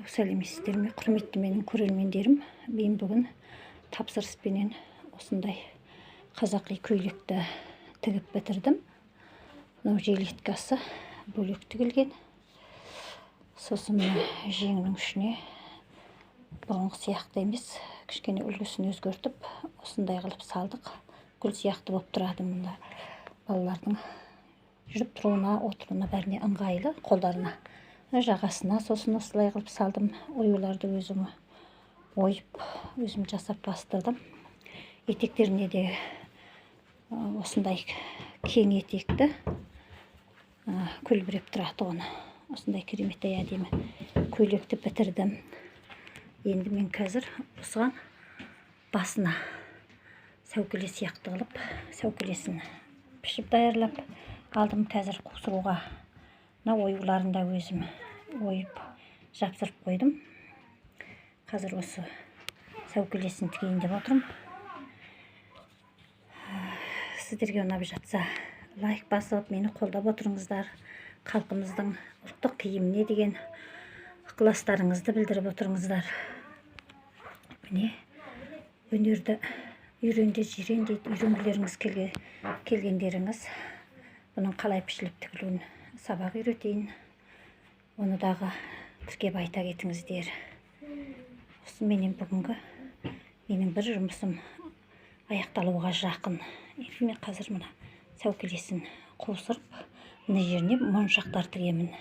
Сәлеметсіздер ме, құрметті менің көрермендерім! Мен бүгін тапсырыспенен осындай қазақи көйлекті тігіп бітірдім. Мынау жилеткасы бөлек тігілген. Сосын мына жеңінің ішіне бұрынғы сияқты емес, кішкене үлгісін өзгертіп, осындай қылып салдық. Гүл сияқты болып тұрады. Мұнда балалардың жүріп тұруына, отыруына, бәріне ыңғайлы, қолдарына, жағасына. Сосын осылай қылып салдым. Оюларды өзім ойып, өзім жасап бастырдым. Етектеріне де осындай кең етекті, көлбіреп тұратұғын осындай кереметтей әдемі көйлекті бітірдім. Енді мен қазір осыған басына сәукеле сияқты қылып, сәукелесін пішіп даярлап алдым. Қазір қусыруға мына оюларын да өзім ойып, жапсырып қойдым. Қазір осы сәукелесін тігейін деп отырмын. Сіздерге ұнап жатса, лайк басып, мені қолдап отырыңыздар. Халқымыздың ұлттық киіміне деген ықыластарыңызды білдіріп отырыңыздар. Міне, өнерді үйрен де жирен дейді. Үйренгілеріңіз келгендеріңіз, бұның қалай пішіліп тігілуін сабақ үйретейін, оны дағы тіркеп айта кетіңіздер. Осыменен бүгінгі менің бір жұмысым аяқталуға жақын. Енді мен қазір мына сәукелесін қусырып, мына жеріне моншақтар тігемін.